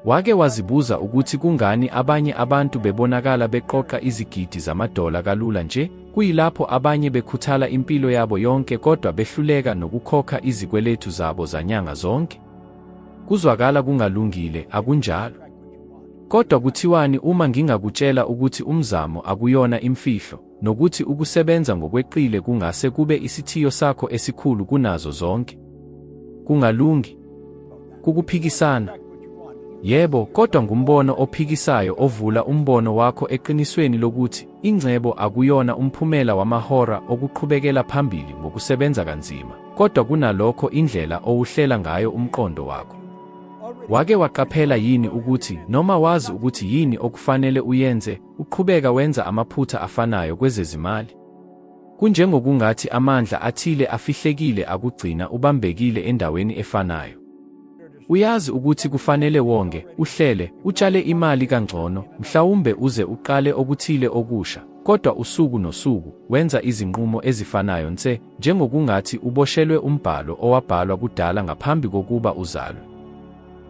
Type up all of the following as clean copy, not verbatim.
Wake wazibuza ukuthi kungani abanye abantu bebonakala beqoqa izigidi zamadola kalula nje, kuyilapho abanye bekhuthala impilo yabo yonke kodwa behluleka nokukhokha izikweletu zabo zanyanga zonke? Kuzwakala kungalungile, akunjalo? Kodwa kuthiwani uma ngingakutshela ukuthi umzamo akuyona imfihlo, nokuthi ukusebenza ngokweqile kungase kube isithiyo sakho esikhulu kunazo zonke? Kungalungi. Kukuphikisana. Yebo, kodwa ngumbono ophikisayo ovula umbono wakho eqinisweni lokuthi ingcebo akuyona umphumela wamahora okuqhubekela phambili ngokusebenza kanzima, kodwa kunalokho indlela owuhlela ngayo umqondo wakho. Wake waqaphela yini ukuthi noma wazi ukuthi yini okufanele uyenze, uqhubeka wenza amaphutha afanayo kwezezimali? Kunjengokungathi amandla athile afihlekile akugcina ubambekile endaweni efanayo. Uyazi ukuthi kufanele wonge, uhlele, utshale imali kangcono, mhlawumbe uze uqale okuthile okusha, kodwa usuku nosuku, wenza izinqumo ezifanayo nse, njengokungathi uboshelwe umbhalo owabhalwa kudala ngaphambi kokuba uzalwe.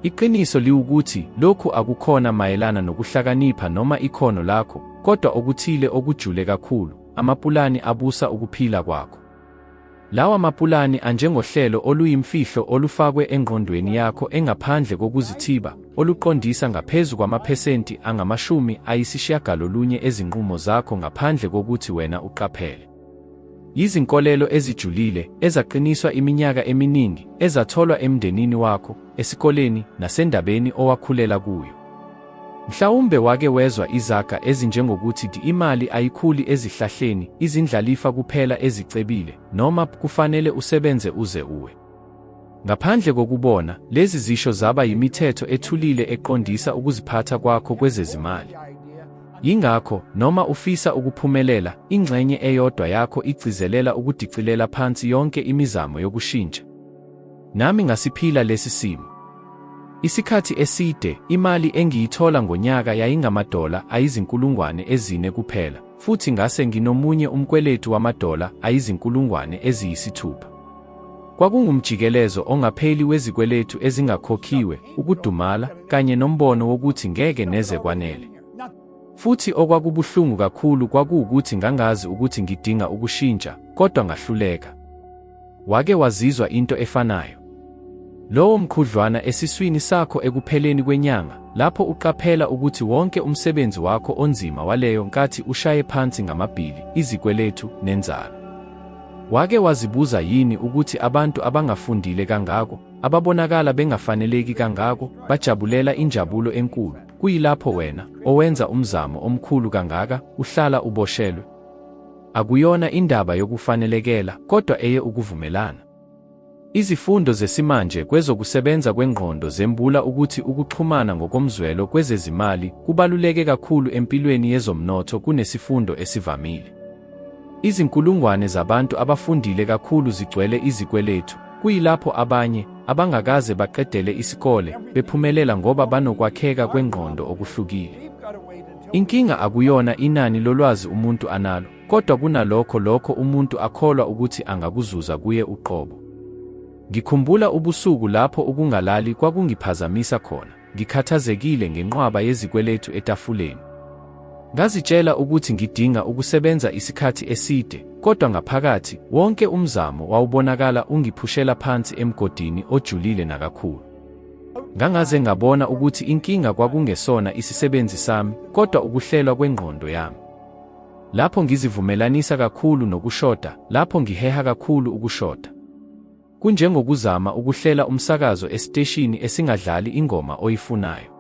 Iqiniso liwukuthi, lokhu akukhona mayelana nokuhlakanipha noma ikhono lakho, kodwa okuthile okujule kakhulu, amapulani abusa ukuphila kwakho. Lawa mapulani anjengohlelo oluyimfihlo olufakwe engqondweni yakho engaphandle kokuzithiba, oluqondisa ngaphezu kwamaphesenti angama-90 ezinqumo zakho ngaphandle kokuthi wena uqaphele. Yizinkolelo ezijulile, ezaqiniswa iminyaka eminingi, ezatholwa emndenini wakho, esikoleni, nasendabeni owakhulela kuyo. Mhlawumbe wake wezwa izaga ezinjengokuthi imali ayikhuli ezihlahleni, izindlalifa kuphela ezicebile, noma kufanele usebenze uze uwe. Ngaphandle kokubona, lezi zisho zaba yimithetho ethulile eqondisa ukuziphatha kwakho kwezezimali. Yingakho, noma ufisa ukuphumelela, ingxenye eyodwa yakho igcizelela ukudicilela phansi yonke imizamo yokushintsha. Nami ngasiphila lesi simo. Isikhathi eside, imali engiyithola ngonyaka yayingamadola ayizinkulungwane 4 kuphela, futhi ngase nginomunye umkweletu wamadola ayizinkulungwane 6,000. Kwakungumjikelezo ongapheli wezikweletu ezingakhokhiwe, ukudumala, kanye nombono wokuthi ngeke neze kwanele. Futhi okwakubuhlungu kakhulu kwakuwukuthi ngangazi ukuthi ngidinga ukushintsha, kodwa ngahluleka. Wake wazizwa into efanayo? Lowo mkhudlwana esiswini sakho ekupheleni kwenyanga, lapho uqaphela ukuthi wonke umsebenzi wakho onzima waleyo nkathi ushaye phansi ngamabhili, izikweletu, nenzalo. Wake wazibuza yini ukuthi abantu abangafundile kangako, ababonakala bengafaneleki kangako, bajabulela injabulo enkulu, kuyilapho wena, owenza umzamo omkhulu kangaka, uhlala uboshelwe? Akuyona indaba yokufanelekela, kodwa eye ukuvumelana. Izifundo zesimanje kwezokusebenza kwengqondo zembula ukuthi ukuxhumana ngokomzwelo kwezezimali kubaluleke kakhulu empilweni yezomnotho kunesifundo esivamile. Izinkulungwane zabantu abafundile kakhulu zigcwele izikweletu, kuyilapho abanye, abangakaze baqedele isikole, bephumelela ngoba banokwakheka kwengqondo okuhlukile. Inkinga akuyona inani lolwazi umuntu analo, kodwa kunalokho lokho umuntu akholwa ukuthi angakuzuza kuye uqobo. Ngikhumbula ubusuku lapho ukungalali kwakungiphazamisa khona, ngikhathazekile ngenqwaba yezikweletu etafuleni. Ngazitshela ukuthi ngidinga ukusebenza isikhathi eside, kodwa ngaphakathi, wonke umzamo wawubonakala ungiphushela phansi emgodini ojulile nakakhulu. Ngangaze ngabona ukuthi inkinga kwakungesona isisebenzi sami, kodwa ukuhlelwa kwengqondo yami. Lapho ngizivumelanisa kakhulu nokushoda, lapho ngiheha kakhulu ukushoda. Kunjengokuzama ukuhlela umsakazo esiteshini esingadlali ingoma oyifunayo.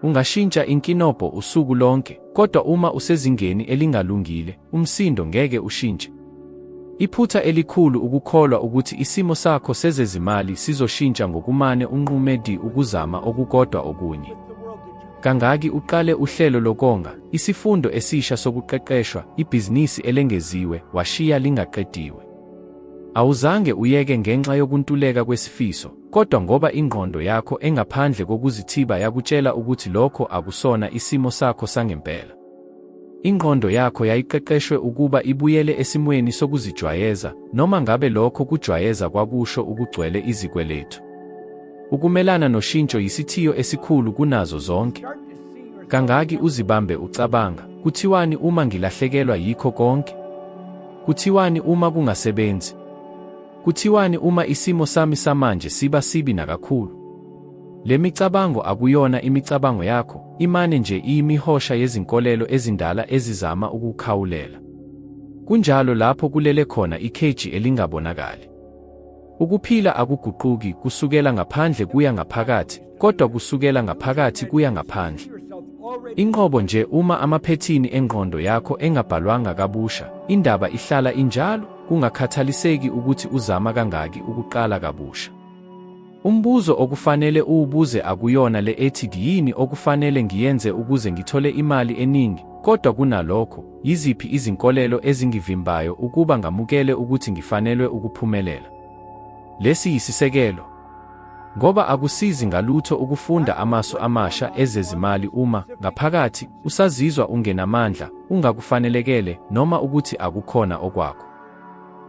Ungashintsha inkinobho usuku lonke, kodwa uma usezingeni elingalungile, umsindo ngeke ushintshe. Iphutha elikhulu ukukholwa ukuthi isimo sakho sezezimali sizoshintsha ngokumane unqume di ukuzama okukodwa okunye. Kangaki uqale uhlelo lokonga, isifundo esisha sokuqeqeshwa, ibhizinisi elengeziwe, washiya lingaqediwe. Awuzange uyeke ngenxa yokuntuleka kwesifiso, kodwa ngoba ingqondo yakho engaphandle kokuzithiba yakutshela ukuthi lokho akusona isimo sakho sangempela. Ingqondo yakho yayiqeqeshwe ukuba ibuyele esimweni sokuzijwayeza, noma ngabe lokho kujwayeza kwakusho ukugcwele izikweletu. Ukumelana noshintsho yisithiyo esikhulu kunazo zonke. Kangaki uzibambe ucabanga, Kuthiwani uma ngilahlekelwa yikho konke? Kuthiwani uma kungasebenzi? Kuthiwani uma isimo sami samanje siba sibi nakakhulu? Le micabango akuyona imicabango yakho, imane nje iyimihosha yezinkolelo ezindala ezizama ukukukhawulela. Kunjalo lapho kulele khona ikheji elingabonakali. Ukuphila akuguquki kusukela ngaphandle kuya ngaphakathi, kodwa kusukela ngaphakathi kuya ngaphandle. Inqobo nje uma amaphethini engqondo yakho engabhalwanga kabusha, indaba ihlala injalo, kungakhathaliseki ukuthi uzama kangaki ukuqala kabusha. Umbuzo okufanele uwubuze akuyona le ethi yini okufanele ngiyenze ukuze ngithole imali eningi, kodwa kunalokho, yiziphi izinkolelo ezingivimbayo ukuba ngamukele ukuthi ngifanelwe ukuphumelela? Lesi yisisekelo. Ngoba akusizi ngalutho ukufunda amasu amasha ezezimali uma, ngaphakathi, usazizwa ungenamandla, ungakufanelekele, noma ukuthi akukhona okwakho.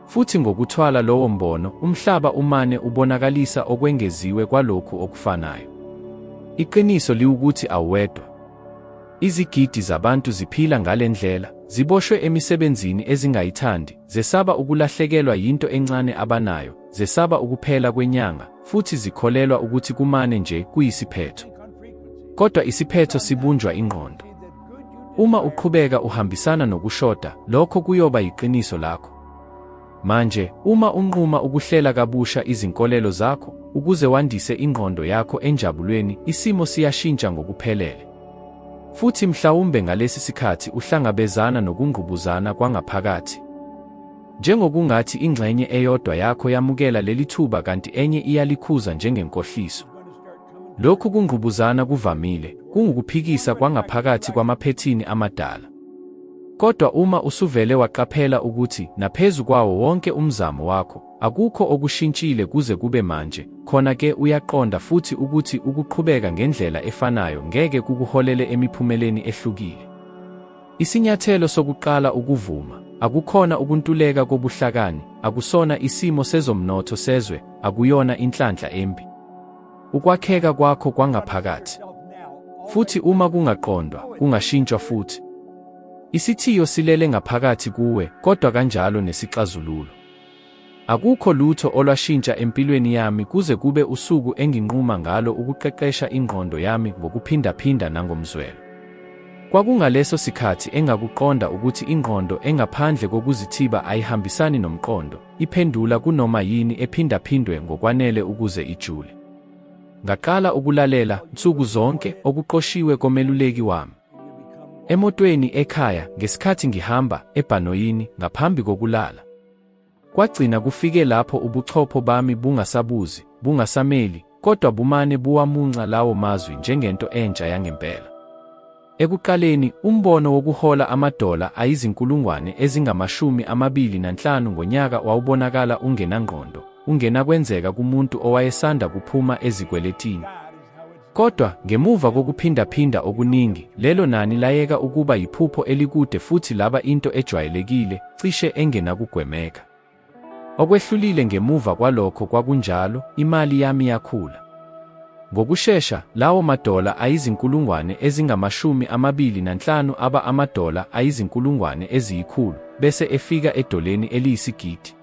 Futhi ngokuthwala lowo mbono, umhlaba umane ubonakalisa okwengeziwe kwalokhu okufanayo. Iqiniso liwukuthi awuwedwa. Izigidi zabantu ziphila ngale ndlela, ziboshwe emisebenzini ezingayithandi, zesaba ukulahlekelwa yinto encane abanayo, zesaba ukuphela kwenyanga, futhi zikholelwa ukuthi kumane nje kuyisiphetho. Kodwa isiphetho sibunjwa ingqondo. Uma uqhubeka uhambisana nokushoda, lokho kuyoba yiqiniso lakho. Manje, uma unquma ukuhlela kabusha izinkolelo zakho ukuze wandise ingqondo yakho enjabulweni, isimo siyashintsha ngokuphelele. Futhi mhlawumbe ngalesi sikhathi uhlangabezana nokungqubuzana kwangaphakathi. Njengokungathi ingxenye eyodwa yakho yamukela leli thuba kanti enye iyalikhuza njengenkohliso. Lokhu kungqubuzana kuvamile, kungukuphikisa kwangaphakathi kwamaphethini amadala. Kodwa uma usuvele waqaphela ukuthi, naphezu kwawo wonke umzamo wakho, akukho okushintshile kuze kube manje, khona ke uyaqonda futhi ukuthi ukuqhubeka ngendlela efanayo ngeke kukuholele emiphumeleni ehlukile. Isinyathelo sokuqala ukuvuma, akukhona ukuntuleka kobuhlakani, akusona isimo sezomnotho sezwe, akuyona inhlanhla embi. Ukwakheka kwakho kwangaphakathi. Futhi uma kungaqondwa, kungashintshwa futhi. Isithiyo silele ngaphakathi kuwe, kodwa kanjalo nesixazululo. Akukho lutho olwashintsha empilweni yami kuze kube usuku enginquma ngalo ukuqeqesha ingqondo yami ngokuphindaphinda nangomzwelo. Kwakungaleso sikhathi engakuqonda ukuthi ingqondo engaphandle kokuzithiba ayihambisani nomqondo, iphendula kunoma yini ephindaphindwe ngokwanele ukuze ijule. Ngaqala ukulalela, nsuku zonke, okuqoshiwe komeluleki wami. Emotweni, ekhaya, ngesikhathi ngihamba, ebhanoyini, ngaphambi kokulala. Kwagcina kufike lapho ubuchopho bami bungasabuzi, bungasameli, kodwa bumane buwamunca lawo mazwi njengento entsha yangempela. Ekuqaleni, umbono wokuhola amadola ayizinkulungwane ezingama-25 ngonyaka wawubonakala ungenangqondo, ungenakwenzeka kumuntu owayesanda kuphuma ezikweletini. Kodwa, ngemuva kokuphindaphinda okuningi, lelo nani layeka ukuba yiphupho elikude futhi laba into ejwayelekile, cishe engenakugwemeka. Okwehlulile ngemuva kwalokho kwakunjalo, imali yami yakhula. Ngokushesha, lawo madola ayizinkulungwane ezingama-25 aba amadola ayizinkulungwane eziyikhulu, bese efika edoleni eliyisigidi.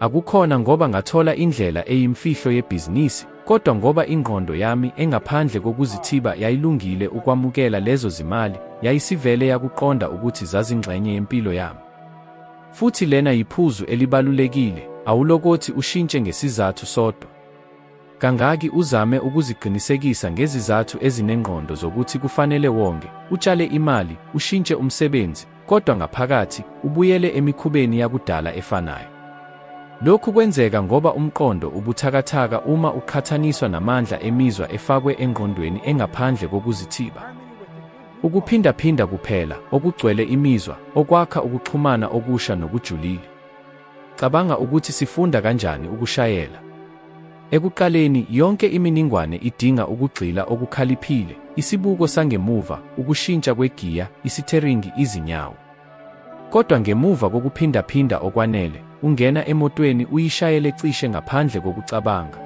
Akukhona ngoba ngathola indlela eyimfihlo yebhizinisi, kodwa ngoba ingqondo yami engaphandle kokuzithiba yayilungile ukwamukela lezo zimali, yayisivele yakuqonda ukuthi zazingxenye yempilo yami. Futhi lena yiphuzu elibalulekile, awulokothi ushintshe ngesizathu sodwa. Kangaki uzame ukuziqinisekisa ngezizathu ezinengqondo zokuthi kufanele wonge, utshale imali, ushintshe umsebenzi, kodwa ngaphakathi, ubuyele emikhubeni yakudala efanayo. Lokhu kwenzeka ngoba umqondo ubuthakathaka uma uqhathaniswa namandla emizwa efakwe engqondweni engaphandle kokuzithiba. Ukuphindaphinda kuphela, okugcwele imizwa, okwakha ukuxhumana okusha nokujulile. Cabanga ukuthi sifunda kanjani ukushayela. Ekuqaleni, yonke iminingwane idinga ukugxila okukhaliphile, isibuko sangemuva, ukushintsha kwegiya, isiteringi, izinyawo. Kodwa ngemuva kokuphindaphinda okwanele, ungena emotweni uyishayele cishe ngaphandle kokucabanga.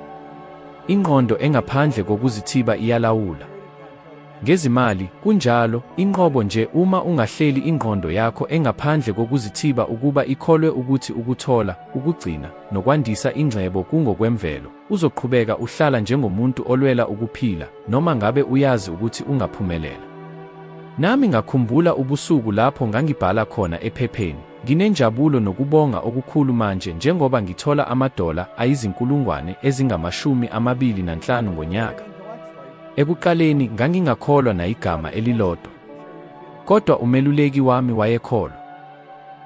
Ingqondo engaphandle kokuzithiba iyalawula. Ngezimali, kunjalo, inqobo nje uma ungahleli ingqondo yakho engaphandle kokuzithiba ukuba ikholwe ukuthi ukuthola, ukugcina, nokwandisa ingcebo kungokwemvelo, uzoqhubeka uhlala njengomuntu olwela ukuphila, noma ngabe uyazi ukuthi ungaphumelela. Nami ngakhumbula ubusuku lapho ngangibhala khona ephepheni, Nginenjabulo nokubonga okukhulu manje njengoba ngithola amadola ayizinkulungwane ezingama-25 ngonyaka. Ekuqaleni ngangingakholwa nayigama elilodwa. Kodwa umeluleki wami wayekholwa.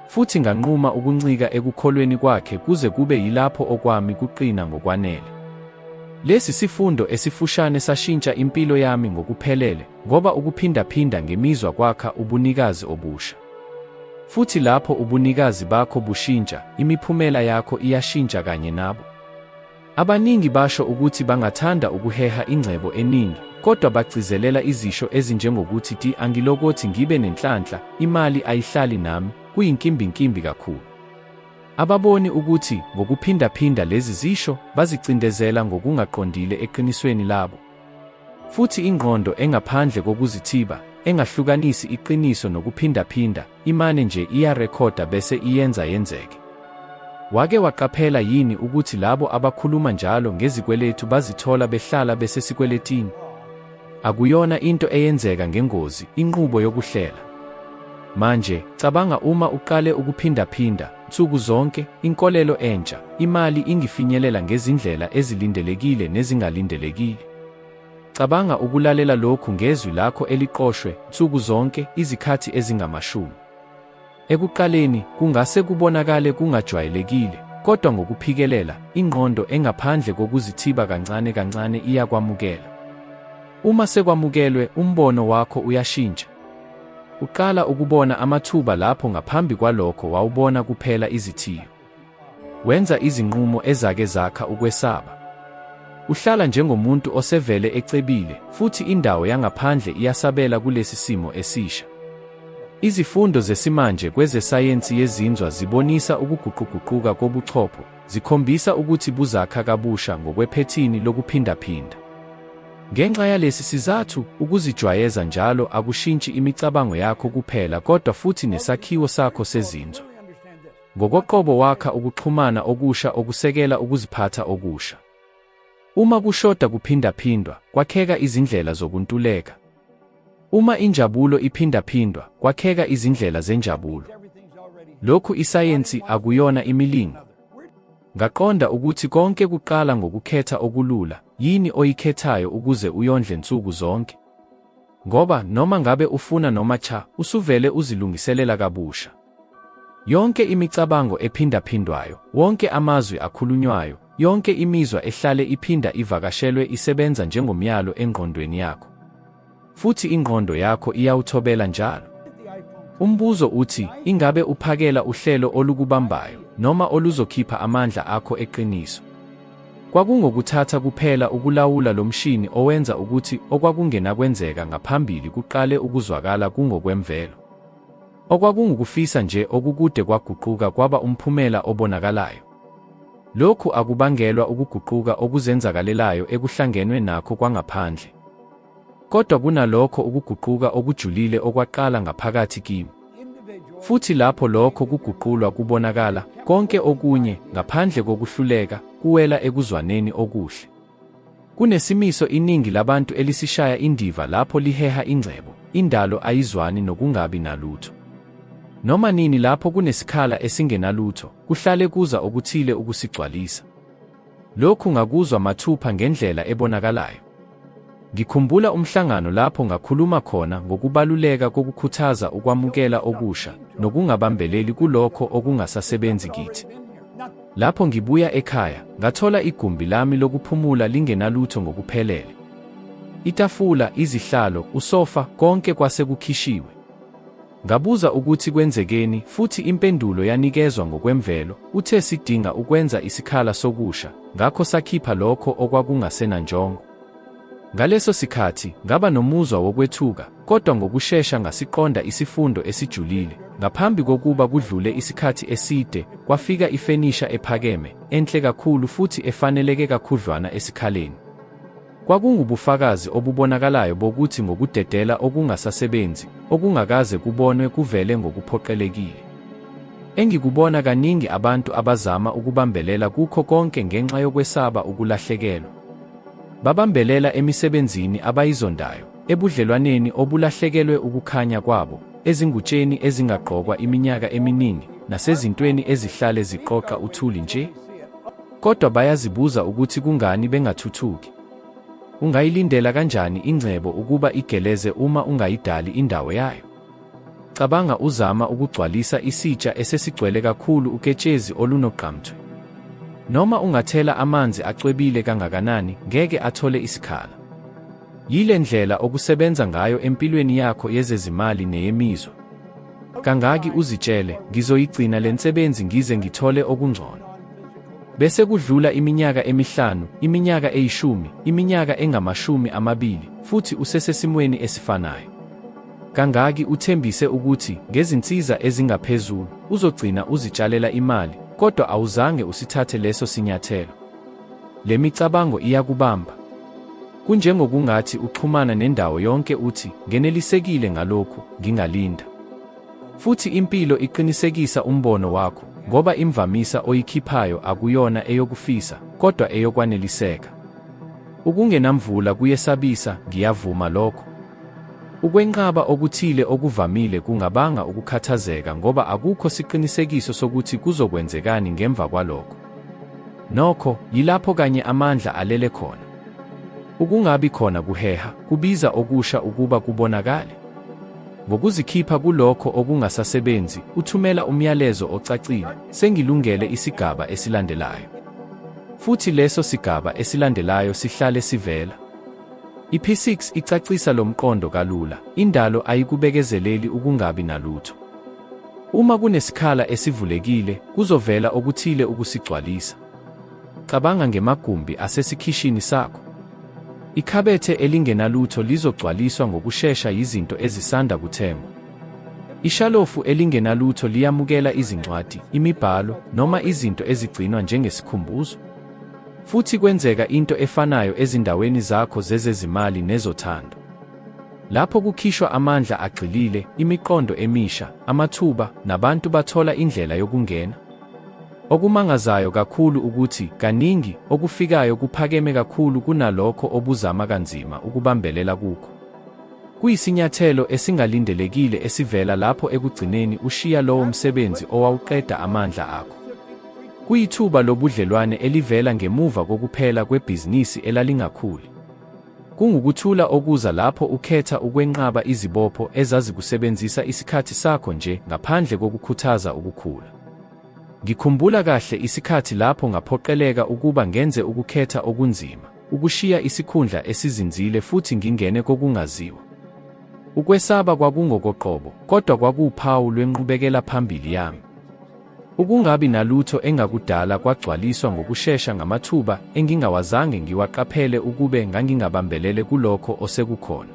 Futhi nganquma ukuncika ekukholweni kwakhe kuze kube yilapho okwami kuqina ngokwanele. Lesi sifundo esifushane sashintsha impilo yami ngokuphelele, ngoba ukuphindaphinda ngemizwa kwakha ubunikazi obusha. Futhi lapho ubunikazi bakho bushintsha, imiphumela yakho iyashintsha kanye nabo. Abaningi basho ukuthi bangathanda ukuheha ingcebo eningi, kodwa bagcizelela izisho ezinjengokuthi ti angilokothi ngibe nenhlanhla, imali ayihlali nami, kuyinkimbinkimbi kakhulu. Ababoni ukuthi, ngokuphindaphinda lezi zisho, bazicindezela ngokungaqondile eqinisweni labo. Futhi ingqondo engaphandle kokuzithiba, engahlukanisi iqiniso nokuphindaphinda, imane nje iyarekhoda bese iyenza yenzeke. Wake waqaphela yini ukuthi labo abakhuluma njalo ngezikweletu bazithola behlala besesikweletini? Akuyona into eyenzeka ngengozi, inqubo yokuhlela. Manje, cabanga uma uqale ukuphindaphinda, nsuku zonke, inkolelo entsha, imali ingifinyelela ngezindlela ezilindelekile nezingalindelekile. Cabanga ukulalela lokhu ngezwi lakho eliqoshwe, nsuku zonke, izikhathi ezingamashumi. Ekuqaleni, kungase kubonakale kungajwayelekile, kodwa ngokuphikelela, ingqondo engaphandle kokuzithiba kancane kancane iyakwamukela. Uma sekwamukelwe, umbono wakho uyashintsha. Uqala ukubona amathuba lapho ngaphambi kwalokho wawubona kuphela izithiyo. Wenza izinqumo ezake zakha ukwesaba. Uhlala njengomuntu osevele ecebile, futhi indawo yangaphandle iyasabela kulesi simo esisha. Izifundo zesimanje kwezesayensi yezinzwa zibonisa ukuguquguquka kobuchopho, zikhombisa ukuthi buzakha kabusha ngokwephethini lokuphindaphinda. Ngenxa yalesi sizathu, ukuzijwayeza njalo akushintshi imicabango yakho kuphela kodwa futhi nesakhiwo sakho sezinzwa. Ngokoqobo wakha ukuxhumana okusha okusekela ukuziphatha okusha. Uma kushoda kuphindaphindwa, kwakheka izindlela zokuntuleka. Uma injabulo iphindaphindwa, kwakheka izindlela zenjabulo. Lokhu isayensi akuyona imilingo. Ngaqonda ukuthi konke kuqala ngokukhetha okulula, yini oyikhethayo ukuze uyondle nsuku zonke? Ngoba, noma ngabe ufuna noma cha, usuvele uzilungiselela kabusha. Yonke imicabango ephindaphindwayo, wonke amazwi akhulunywayo, yonke imizwa ehlale iphinda ivakashelwe isebenza njengomyalo engqondweni yakho. Futhi ingqondo yakho iyawuthobela njalo. Umbuzo uthi, ingabe uphakela uhlelo olukubambayo, noma oluzokhipha amandla akho eqiniso? Kwakungokuthatha kuphela ukulawula lo mshini owenza ukuthi okwakungenakwenzeka ngaphambili kuqale ukuzwakala kungokwemvelo. Okwakungukufisa nje okukude kwaguquka kwaba umphumela obonakalayo. Lokhu akubangelwa ukuguquka okuzenzakalelayo ekuhlangenwe nakho kwangaphandle. Kodwa kunalokho ukuguquka okujulile okwaqala ngaphakathi kimi. Futhi lapho lokho kuguqulwa kubonakala, konke okunye, ngaphandle kokuhluleka, kuwela ekuzwaneni okuhle. Kunesimiso iningi labantu elisishaya indiva lapho liheha ingcebo, indalo ayizwani nokungabi nalutho. Noma nini lapho kunesikhala esingenalutho, kuhlale kuza okuthile ukusigcwalisa. Lokhu ngakuzwa mathupha ngendlela ebonakalayo. Ngikhumbula umhlangano lapho ngakhuluma khona ngokubaluleka kokukhuthaza ukwamukela okusha nokungabambeleli kulokho okungasasebenzi kithi. Lapho ngibuya ekhaya, ngathola igumbi lami lokuphumula lingenalutho ngokuphelele. Itafula, izihlalo, usofa, konke kwase kukhishiwe. Ngabuza ukuthi kwenzekeni, futhi impendulo yanikezwa ngokwemvelo, uthe sidinga ukwenza isikhala sokusha, ngakho sakhipha lokho okwakungasenanjongo. Ngaleso sikhathi, ngaba nomuzwa wokwethuka, kodwa ngokushesha ngasiqonda isifundo esijulile. Ngaphambi kokuba kudlule isikhathi eside, kwafika ifenisha ephakeme, enhle kakhulu futhi efaneleke kakhudlwana esikhaleni. Kwakungubufakazi obubonakalayo bokuthi ngokudedela okungasasebenzi, okungakaze kubonwe kuvele ngokuphoqelekile. Engikubona kaningi abantu abazama ukubambelela kukho konke ngenxa yokwesaba ukulahlekelwa. Babambelela emisebenzini abayizondayo, ebudlelwaneni obulahlekelwe ukukhanya kwabo, ezingutsheni ezingagqokwa iminyaka eminingi, nasezintweni ezihlale ziqoqa uthuli nje. Kodwa bayazibuza ukuthi kungani bengathuthuki. Ungayilindela kanjani ingcebo ukuba igeleze uma ungayidali indawo yayo? Cabanga uzama ukugcwalisa isitsha esesigcwele kakhulu uketshezi olunogqamthwe. Noma ungathela amanzi acwebile kangakanani, ngeke athole isikhala. Yile ndlela okusebenza ngayo empilweni yakho yezezimali neyemizwa. Kangaki uzitshele, ngizoyigcina le nsebenzi ngize ngithole okungcono. Bese kudlula iminyaka emihlanu, iminyaka eyishumi, iminyaka engamashumi amabili, futhi usesesimweni esifanayo. Kangaki uthembise ukuthi, ngezinsiza ezingaphezulu, uzogcina uzitshalela imali, kodwa awuzange usithathe leso sinyathelo. Le micabango iyakubamba. Kunjengokungathi uxhumana nendawo yonke uthi, ngenelisekile ngalokhu, ngingalinda. Futhi impilo iqinisekisa umbono wakho, ngoba imvamisa oyikhiphayo akuyona eyokufisa, kodwa eyokwaneliseka. Ukungenamvula kuyesabisa, ngiyavuma lokho. Ukwenqaba okuthile okuvamile kungabanga ukukhathazeka ngoba akukho siqinisekiso sokuthi kuzokwenzekani ngemva kwalokho. Nokho, yilapho kanye amandla alele khona. Ukungabi khona kuheha, kubiza okusha ukuba kubonakale. Ngokuzikhipha kulokho okungasasebenzi, uthumela umyalezo ocacile, sengilungele isigaba esilandelayo. Futhi leso sigaba esilandelayo sihlale sivela. I-P6 icacisa lo mqondo kalula, indalo ayikubekezeleli ukungabi nalutho. Uma kunesikhala esivulekile, kuzovela okuthile ukusigcwalisa. Cabanga ngemagumbi asesikhishini sakho. Ikhabethe elingenalutho lizogcwaliswa ngokushesha yizinto ezisanda kuthengwa. Ishalofu elingenalutho liyamukela izincwadi, imibhalo, noma izinto ezigcinwa njengesikhumbuzo. Futhi kwenzeka into efanayo ezindaweni zakho zezezimali nezothando. Lapho kukhishwa amandla agxilile, imiqondo emisha, amathuba, nabantu bathola indlela yokungena. Okumangazayo kakhulu ukuthi, kaningi, okufikayo kuphakeme kakhulu kunalokho obuzama kanzima ukubambelela kukho. Kuyisinyathelo esingalindelekile esivela lapho ekugcineni ushiya lowo msebenzi owawuqeda amandla akho. Kuyithuba lobudlelwane elivela ngemuva kokuphela kwebhizinisi elalingakhuli. Kungukuthula okuza lapho ukhetha ukwenqaba izibopho ezazikusebenzisa isikhathi sakho nje ngaphandle kokukhuthaza ukukhula. Ngikhumbula kahle isikhathi lapho ngaphoqeleka ukuba ngenze ukukhetha okunzima, ukushiya isikhundla esizinzile futhi ngingene kokungaziwa. Ukwesaba kwakungokoqobo, kodwa kwakuwuphawu lwenqubekela phambili yami. Ukungabi nalutho engakudala kwagcwaliswa ngokushesha ngamathuba engingawazange ngiwaqaphele ukube ngangingabambelele kulokho osekukhona.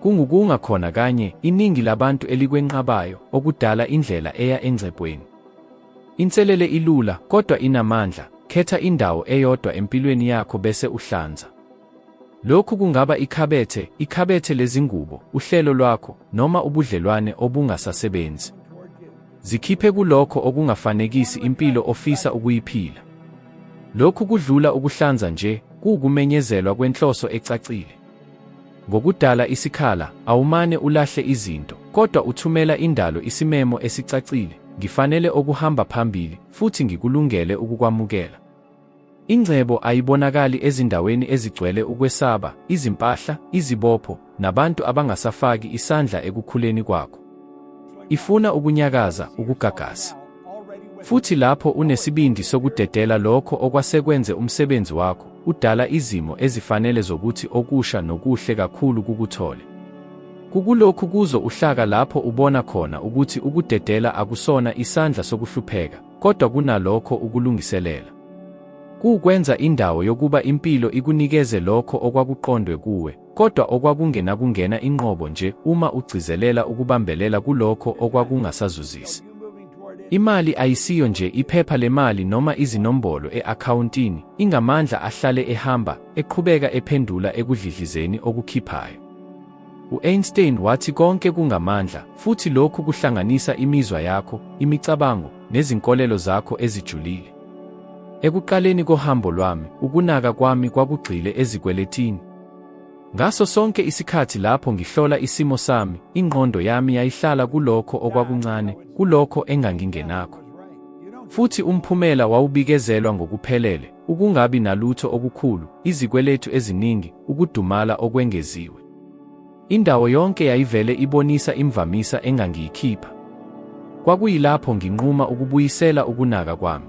Kungukunga khona kanye, iningi labantu elikwenqabayo, okudala indlela eya engcebweni. Inselele ilula, kodwa inamandla, khetha indawo eyodwa empilweni yakho bese uhlanza. Lokhu kungaba ikhabethe, ikhabethe lezingubo, uhlelo lwakho, noma ubudlelwane obungasasebenzi. Zikhiphe kulokho okungafanekisi impilo ofisa ukuyiphila. Lokhu kudlula ukuhlanza nje, kuwukumenyezelwa kwenhloso ecacile. Ngokudala isikhala, awumane ulahle izinto, kodwa uthumela indalo isimemo esicacile, ngifanele okuhamba phambili, futhi ngikulungele ukukwamukela. Ingcebo ayibonakali ezindaweni ezigcwele ukwesaba, izimpahla, izibopho, nabantu abangasafaki isandla ekukhuleni kwakho. Ifuna ukunyakaza, ukugagasa. Futhi lapho unesibindi sokudedela lokho okwasekwenze umsebenzi wakho, udala izimo ezifanele zokuthi okusha nokuhle kakhulu kukuthole. Kukulokhu kuzo uhlaka lapho ubona khona ukuthi ukudedela akusona isandla sokuhlupheka, kodwa kunalokho ukulungiselela. Kuwukwenza indawo yokuba impilo ikunikeze lokho okwakuqondwe kuwe, kodwa okwakungenakungena inqobo nje uma ugcizelela ukubambelela kulokho okwakungasazuzisi. Imali ayisiyo nje iphepha lemali noma izinombolo e-akhawuntini, ingamandla ahlale ehamba, eqhubeka ephendula ekudlidlizeni okukhiphayo. U-Einstein wathi konke kungamandla, futhi lokhu kuhlanganisa imizwa yakho, imicabango, nezinkolelo zakho ezijulile. Ekuqaleni kohambo lwami, ukunaka kwami kwakugxile ezikweletini. Ngaso sonke isikhathi lapho ngihlola isimo sami, ingqondo yami yayihlala kulokho okwakuncane, kulokho engangingenakho. Futhi umphumela wawubikezelwa ngokuphelele, ukungabi nalutho okukhulu, izikweletu eziningi, ukudumala okwengeziwe. Indawo yonke yayivele ibonisa imvamisa engangiyikhipha. Kwakuyilapho nginquma ukubuyisela ukunaka kwami.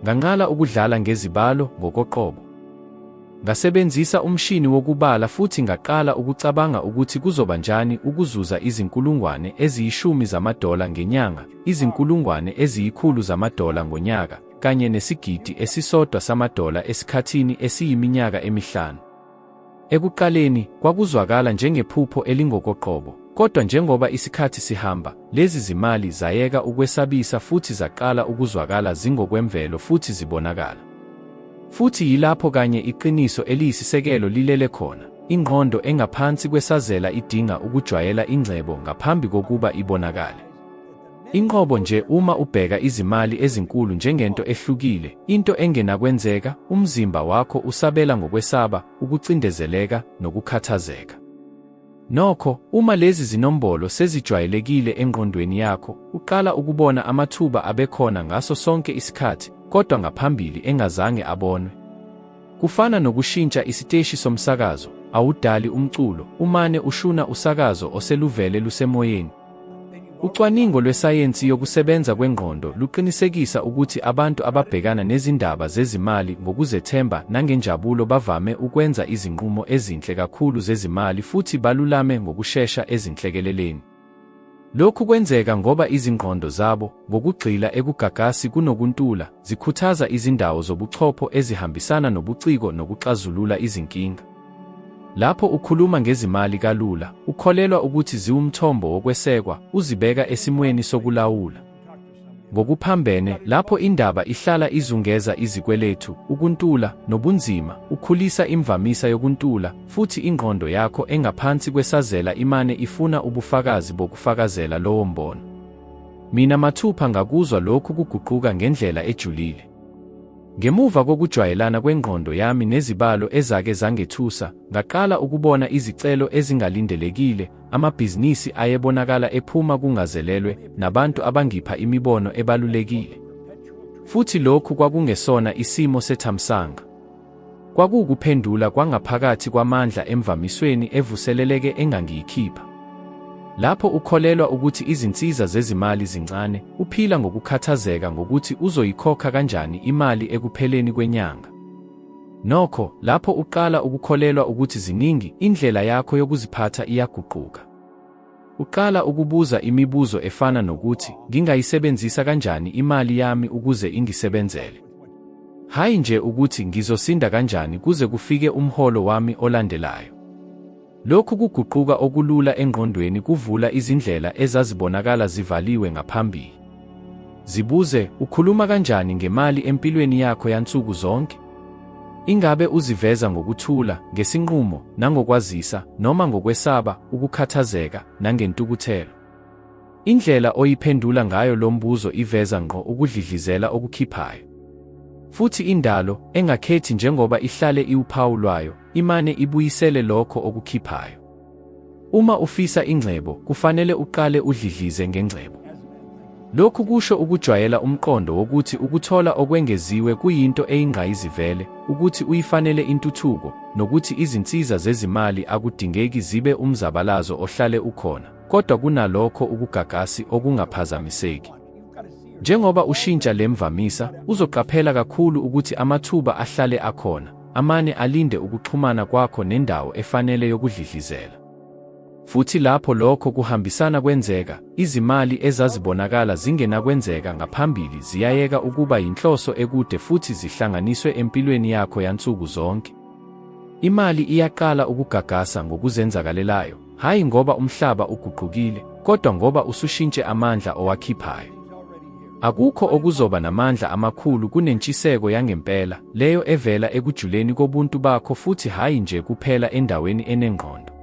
Nganqala ukudlala ngezibalo ngokoqobo. Ngasebenzisa umshini wokubala futhi ngaqala ukucabanga ukuthi kuzoba njani ukuzuza izinkulungwane eziyishumi zamadola ngenyanga, izinkulungwane eziyikhulu zamadola ngonyaka, kanye nesigidi esisodwa samadola esikhathini esiyiminyaka emihlanu. Ekuqaleni, kwakuzwakala njengephupho elingokoqobo, kodwa njengoba isikhathi sihamba, lezi zimali zayeka ukwesabisa futhi zaqala ukuzwakala zingokwemvelo futhi zibonakala. Futhi yilapho kanye iqiniso eliyisisekelo lilele khona, ingqondo engaphansi kwesazela idinga ukujwayela ingcebo ngaphambi kokuba ibonakale. Inqobo nje uma ubheka izimali ezinkulu njengento ehlukile, into engenakwenzeka, umzimba wakho usabela ngokwesaba, ukucindezeleka, nokukhathazeka. Nokho, uma lezi zinombolo sezijwayelekile engqondweni yakho, uqala ukubona amathuba abekhona ngaso sonke isikhathi, kodwa ngaphambili engazange abonwe. Kufana nokushintsha isiteshi somsakazo, awudali umculo, umane ushuna usakazo oseluvele lusemoyeni. Ucwaningo lwesayensi yokusebenza kwengqondo luqinisekisa ukuthi abantu ababhekana nezindaba zezimali ngokuzethemba nangenjabulo bavame ukwenza izinqumo ezinhle kakhulu zezimali futhi balulame ngokushesha ezinhlekeleleni. Lokhu kwenzeka ngoba izingqondo zabo, ngokugxila ekugagasi kunokuntula, zikhuthaza izindawo zobuchopho ezihambisana nobuciko nokuxazulula izinkinga. Lapho ukhuluma ngezimali kalula, ukholelwa ukuthi ziwumthombo wokwesekwa, uzibeka esimweni sokulawula. Ngokuphambene, lapho indaba ihlala izungeza izikweletu, ukuntula, nobunzima, ukhulisa imvamisa yokuntula, futhi ingqondo yakho engaphansi kwesazela imane ifuna ubufakazi bokufakazela lowo mbono. Mina mathupha ngakuzwa lokhu kuguquka ngendlela ejulile. Ngemuva kokujwayelana kwengqondo yami nezibalo ezake zangethusa, ngaqala ukubona izicelo ezingalindelekile, amabhizinisi ayebonakala ephuma kungazelelwe, nabantu abangipha imibono ebalulekile. Futhi lokhu kwakungesona isimo sethamsanqa. Kwakuwukuphendula kwangaphakathi kwamandla emvamisweni evuseleleke engangiyikhipha. Lapho ukholelwa ukuthi izinsiza zezimali zincane, uphila ngokukhathazeka ngokuthi uzoyikhokha kanjani imali ekupheleni kwenyanga. Nokho, lapho uqala ukukholelwa ukuthi ziningi, indlela yakho yokuziphatha iyaguquka. Uqala ukubuza imibuzo efana nokuthi, Ngingayisebenzisa kanjani imali yami ukuze ingisebenzele? Hhayi nje ukuthi ngizosinda kanjani kuze kufike umholo wami olandelayo. Lokhu kuguquka okulula engqondweni kuvula izindlela ezazibonakala zivaliwe ngaphambili. Zibuze, ukhuluma kanjani ngemali empilweni yakho yansuku zonke? Ingabe uziveza ngokuthula, ngesinqumo, nangokwazisa, noma ngokwesaba, ukukhathazeka, nangentukuthelo? Indlela oyiphendula ngayo lo mbuzo iveza ngqo ukudlidlizela okukhiphayo. Futhi indalo, engakhethi njengoba ihlale iwuphawu lwayo, imane ibuyisele lokho okukhiphayo. Uma ufisa ingcebo, kufanele uqale udlidlize ngengcebo. Lokhu kusho ukujwayela umqondo wokuthi ukuthola okwengeziwe kuyinto eyingqayizivele, ukuthi uyifanele intuthuko, nokuthi izinsiza zezimali akudingeki zibe umzabalazo ohlale ukhona, kodwa kunalokho ukugagasi okungaphazamiseki. Njengoba ushintsha le mvamisa, uzoqaphela kakhulu ukuthi amathuba ahlale akhona, amane alinde ukuxhumana kwakho nendawo efanele yokudlidlizela. Futhi lapho lokho kuhambisana kwenzeka, izimali ezazibonakala zingenakwenzeka ngaphambili ziyayeka ukuba yinhloso ekude futhi zihlanganiswe empilweni yakho yansuku zonke. Imali iyaqala ukugagasa ngokuzenzakalelayo, hhayi ngoba umhlaba uguqukile, kodwa ngoba usushintshe amandla owakhiphayo. Akukho okuzoba namandla amakhulu kunentshiseko yangempela, leyo evela ekujuleni kobuntu bakho futhi hhayi nje kuphela endaweni enengqondo.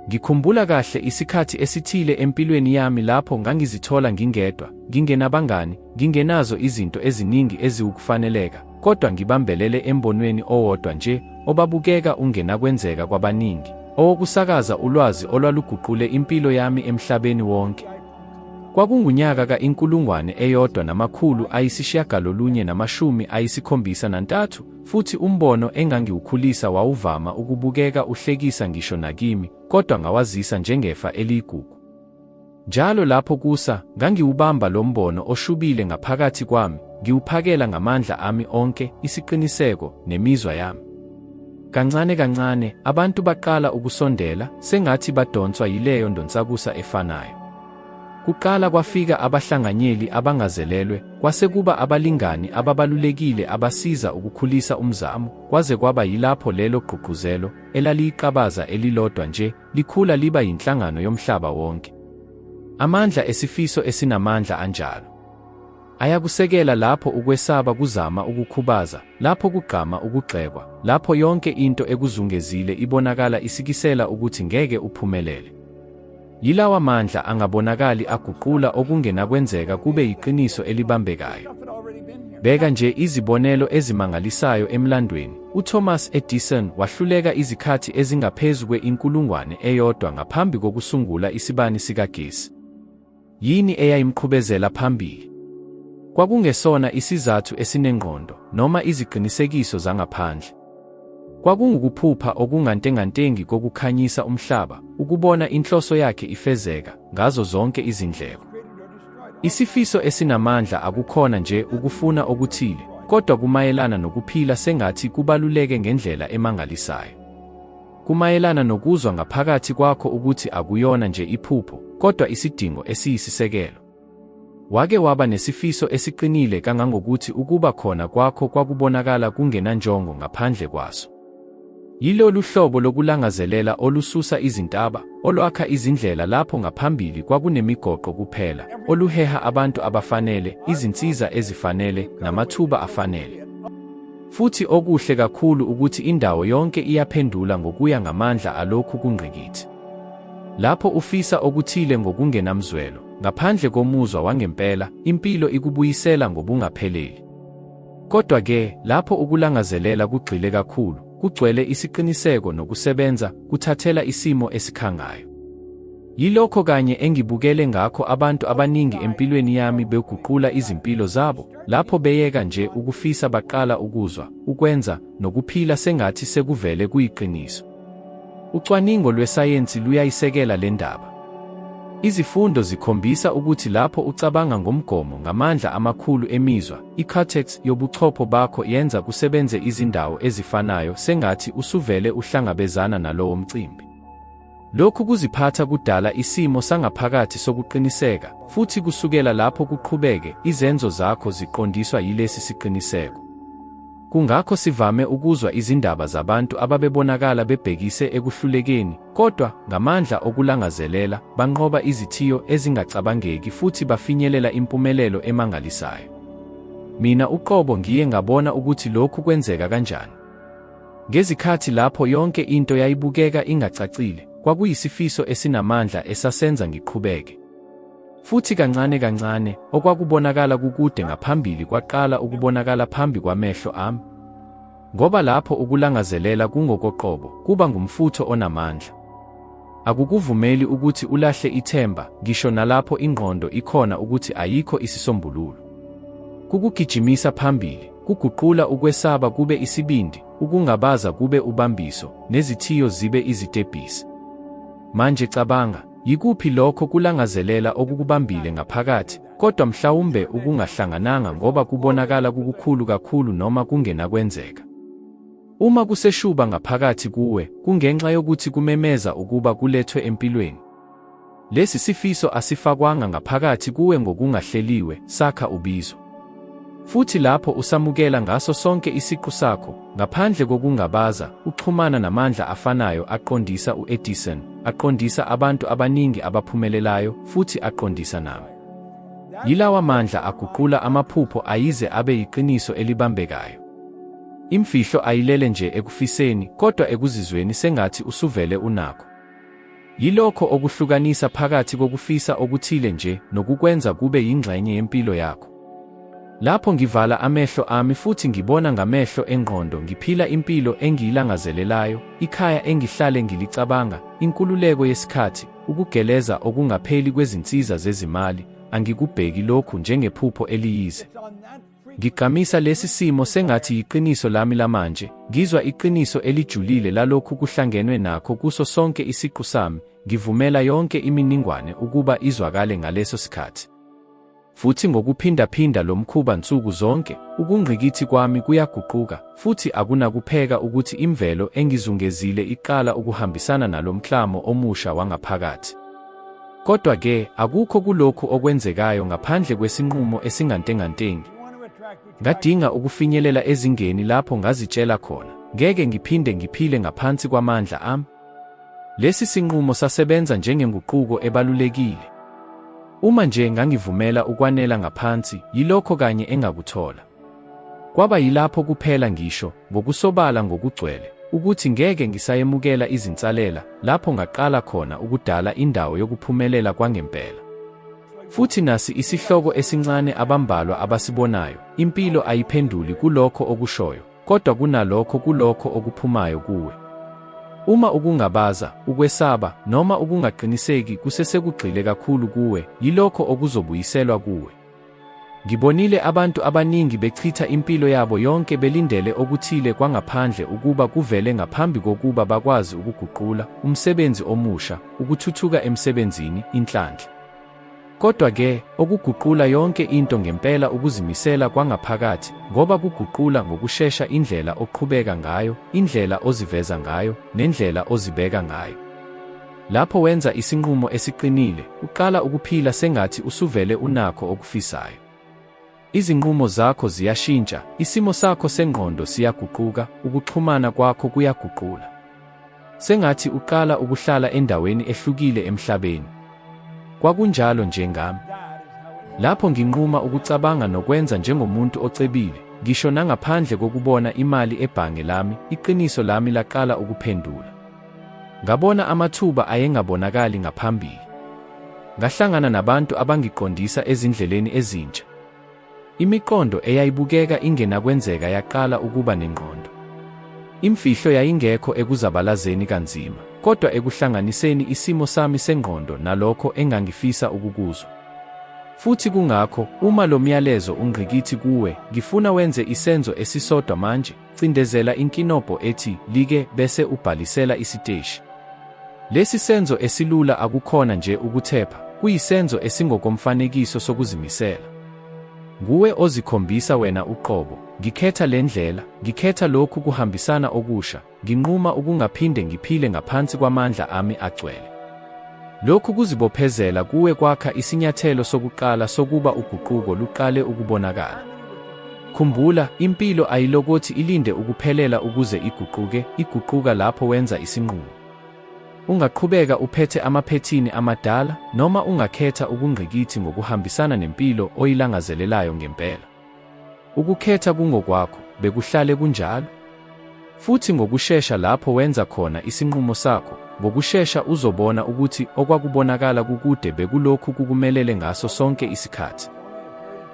Ngikhumbula kahle isikhathi esithile empilweni yami lapho ngangizithola ngingedwa, ngingenabangani, ngingenazo izinto eziningi eziwukufaneleka, kodwa ngibambelele embonweni owodwa nje, obabukeka ungenakwenzeka kwabaningi, owokusakaza ulwazi olwaluguqule impilo yami emhlabeni wonke. Kwakungunyaka ka-1973, futhi umbono engangiwukhulisa wawuvama ukubukeka uhlekisa ngisho nakimi, kodwa ngawazisa njengefa eliyigugu. Njalo lapho kusa, ngangiwubamba lo mbono oshubile ngaphakathi kwami, ngiwuphakela ngamandla ami onke, isiqiniseko, nemizwa yami. Kancane kancane, abantu baqala ukusondela, sengathi badonswa yileyo ndonsakusa efanayo. Kuqala kwafika abahlanganyeli abangazelelwe, kwase kuba abalingani ababalulekile abasiza ukukhulisa umzamo, kwaze kwaba yilapho lelo gqugquzelo, elaliyiqabaza elilodwa nje, likhula liba yinhlangano yomhlaba wonke. Amandla esifiso esinamandla anjalo. Ayakusekela lapho ukwesaba kuzama ukukhubaza, lapho kugqama ukugxekwa, lapho yonke into ekuzungezile ibonakala isikisela ukuthi ngeke uphumelele. Yilawa mandla angabonakali aguqula okungenakwenzeka kube yiqiniso elibambekayo. Bheka nje izibonelo ezimangalisayo emlandweni, uThomas Edison wahluleka izikhathi ezingaphezu kwe-1,000 ngaphambi kokusungula isibani sikagesi. Yini eyayimqhubezela phambili? Kwakungesona isizathu esinengqondo noma iziqinisekiso zangaphandle. Kwakungukuphupha okungantengantengi kokukhanyisa umhlaba, ukubona inhloso yakhe ifezeka, ngazo zonke izindleko. Isifiso esinamandla akukhona nje ukufuna okuthile, kodwa kumayelana nokuphila sengathi kubaluleke ngendlela emangalisayo. Kumayelana nokuzwa ngaphakathi kwakho ukuthi akuyona nje iphupho, kodwa isidingo esiyisisekelo. Wake waba nesifiso esiqinile kangangokuthi ukuba khona kwakho kwakubonakala kungenanjongo ngaphandle kwaso. Yilolu hlobo lokulangazelela olususa izintaba, olwakha izindlela lapho ngaphambili kwakunemigoqo kuphela, oluheha abantu abafanele, izinsiza ezifanele, namathuba afanele. Futhi okuhle kakhulu ukuthi indawo yonke iyaphendula ngokuya ngamandla alokhu kungqikithi. Lapho ufisa okuthile ngokungenamzwelo, ngaphandle komuzwa wangempela, impilo ikubuyisela ngobungapheleli. Kodwa-ke, lapho ukulangazelela kugxile kakhulu, kugcwele isiqiniseko nokusebenza, kuthathela isimo esikhangayo. Yilokho kanye engibukele ngakho abantu abaningi empilweni yami beguqula izimpilo zabo, lapho beyeka nje ukufisa baqala ukuzwa, ukwenza, nokuphila sengathi sekuvele kuyiqiniso. Ucwaningo lwesayensi luyayisekela le ndaba. Izifundo zikhombisa ukuthi lapho ucabanga ngomgomo ngamandla amakhulu emizwa, i-cortex yobuchopho bakho yenza kusebenze izindawo ezifanayo sengathi usuvele uhlangabezana nalowo mcimbi. Lokhu kuziphatha kudala isimo sangaphakathi sokuqiniseka, futhi kusukela lapho kuqhubeke, izenzo zakho ziqondiswa yilesi siqiniseko. Kungakho sivame ukuzwa izindaba zabantu ababebonakala bebhekise ekuhlulekeni, kodwa, ngamandla okulangazelela, banqoba izithiyo ezingacabangeki futhi bafinyelela impumelelo emangalisayo. Mina uqobo ngiye ngabona ukuthi lokhu kwenzeka kanjani. Ngezikhathi lapho yonke into yayibukeka ingacacile, kwakuyisifiso esinamandla esasenza ngiqhubeke. Futhi kancane kancane, okwakubonakala kukude ngaphambili kwaqala ukubonakala phambi kwamehlo ami. Ngoba lapho ukulangazelela kungokoqobo, kuba ngumfutho onamandla. Akukuvumeli ukuthi ulahle ithemba, ngisho nalapho ingqondo ikhona ukuthi ayikho isisombululo. Kukugijimisa phambili, kuguqula ukwesaba kube isibindi, ukungabaza kube ubambiso, nezithiyo zibe izitebhisi. Manje cabanga, yikuphi lokho kulangazelela okukubambile ngaphakathi, kodwa mhlawumbe ukungahlangananga ngoba kubonakala kukukhulu kakhulu noma kungenakwenzeka? Uma kuseshuba ngaphakathi kuwe, kungenxa yokuthi kumemeza ukuba kulethwe empilweni. Lesi sifiso asifakwanga ngaphakathi kuwe ngokungahleliwe, sakha ubizo. Futhi lapho usamukela ngaso sonke isiqu sakho, ngaphandle kokungabaza, uxhumana namandla afanayo aqondisa u-Edison, aqondisa abantu abaningi abaphumelelayo, futhi aqondisa nami. Yilawa mandla aguqula amaphupho ayize abe yiqiniso elibambekayo. Imfihlo ayilele nje ekufiseni, kodwa ekuzizweni sengathi usuvele unakho. Yilokho okuhlukanisa phakathi kokufisa okuthile nje nokukwenza kube yingxenye yempilo yakho. Lapho ngivala amehlo ami futhi ngibona ngamehlo engqondo ngiphila impilo engiyilangazelelayo, ikhaya engihlale ngilicabanga, inkululeko yesikhathi, ukugeleza okungapheli kwezinsiza zezimali, angikubheki lokhu njengephupho eliyize. Ngigqamisa lesi simo sengathi yiqiniso lami lamanje, ngizwa iqiniso elijulile lalokhu kuhlangenwe nakho kuso sonke isiqu sami, ngivumela yonke iminingwane ukuba izwakale ngaleso sikhathi. Futhi ngokuphindaphinda lo mkhuba nsuku zonke, ukungqikithi kwami kuyaguquka, futhi akunakupheka ukuthi imvelo engizungezile iqala ukuhambisana nalo mklamo omusha wangaphakathi. Kodwa-ke, akukho kulokhu okwenzekayo ngaphandle kwesinqumo esingantengantengi. Ngadinga ukufinyelela ezingeni lapho ngazitshela khona, ngeke ngiphinde ngiphile ngaphansi kwamandla ami. Lesi sinqumo sasebenza njengenguquko ebalulekile. Uma nje ngangivumela ukwanela ngaphansi, yilokho kanye engakuthola. Kwaba yilapho kuphela ngisho, ngokusobala ngokugcwele, ukuthi ngeke ngisayemukela izinsalela, lapho ngaqala khona ukudala indawo yokuphumelela kwangempela. Futhi nasi isihloko esincane abambalwa abasibonayo, Impilo ayiphenduli kulokho okushoyo, kodwa kunalokho kulokho okuphumayo kuwe. Uma ukungabaza, ukwesaba, noma ukungaqiniseki kusesekugxile kakhulu kuwe, yilokho okuzobuyiselwa kuwe. Ngibonile abantu abaningi bechitha impilo yabo yonke belindele okuthile kwangaphandle ukuba kuvele ngaphambi kokuba bakwazi ukuguqula, umsebenzi omusha, ukuthuthuka emsebenzini, inhlanhla. Kodwa-ke, okuguqula yonke into ngempela ukuzimisela kwangaphakathi, ngoba kuguqula ngokushesha indlela oqhubeka ngayo, indlela oziveza ngayo, nendlela ozibeka ngayo. Lapho wenza isinqumo esiqinile, uqala ukuphila sengathi usuvele unakho okufisayo. Izinqumo zakho ziyashintsha, isimo sakho sengqondo siyaguquka, ukuxhumana kwakho kuyaguqula. Sengathi uqala ukuhlala endaweni ehlukile emhlabeni. Kwakunjalo nje ngami. Lapho nginquma ukucabanga nokwenza njengomuntu ocebile, ngisho nangaphandle kokubona imali ebhange lami, iqiniso lami laqala ukuphendula. Ngabona amathuba ayengabonakali ngaphambili. Ngahlangana nabantu abangiqondisa ezindleleni ezintsha. Imiqondo eyayibukeka ingenakwenzeka yaqala ukuba nengqondo. Imfihlo yayingekho ekuzabalazeni kanzima, kodwa ekuhlanganiseni isimo sami sengqondo nalokho engangifisa ukukuzwa. Futhi kungakho, uma lo myalezo ungqikithi kuwe, ngifuna wenze isenzo esisodwa manje, Cindezela inkinobho ethi Like bese ubhalisela isiteshi. Lesi senzo esilula akukhona nje ukuthepha, kuyisenzo esingokomfanekiso sokuzimisela. Nguwe ozikhombisa wena uqobo, Ngikhetha le ndlela, ngikhetha lokhu kuhambisana okusha, nginquma ukungaphinde ngiphile ngaphansi kwamandla ami agcwele. Lokhu kuzibophezela kuwe kwakha isinyathelo sokuqala sokuba uguquko luqale ukubonakala. Khumbula, impilo ayilokothi ilinde ukuphelela ukuze iguquke, iguquka lapho wenza isinqumo. Ungaqhubeka uphethe amaphethini amadala, noma ungakhetha ukungqikithi ngokuhambisana nempilo oyilangazelelayo ngempela. Ukukhetha kungokwakho, bekuhlale kunjalo. Futhi ngokushesha lapho wenza khona isinqumo sakho, ngokushesha uzobona ukuthi okwakubonakala kukude bekulokhu kukumelele ngaso sonke isikhathi.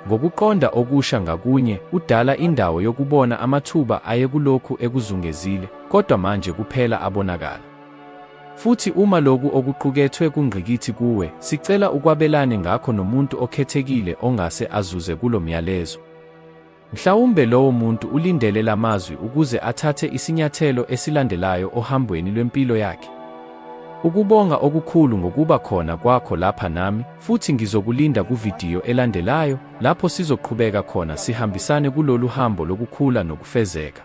Ngokuqonda okusha ngakunye, udala indawo yokubona amathuba ayekulokhu ekuzungezile, kodwa manje kuphela abonakala. Futhi uma lokhu okuqukethwe kungqikithi kuwe, sicela ukwabelane ngakho nomuntu okhethekile ongase azuze kulo myalezo. Mhlawumbe lowo muntu ulindele la mazwi ukuze athathe isinyathelo esilandelayo ohambweni lwempilo yakhe. Ukubonga okukhulu ngokuba khona kwakho lapha nami, futhi ngizokulinda kuvidiyo elandelayo, lapho sizoqhubeka khona sihambisane kulolu hambo lokukhula nokufezeka.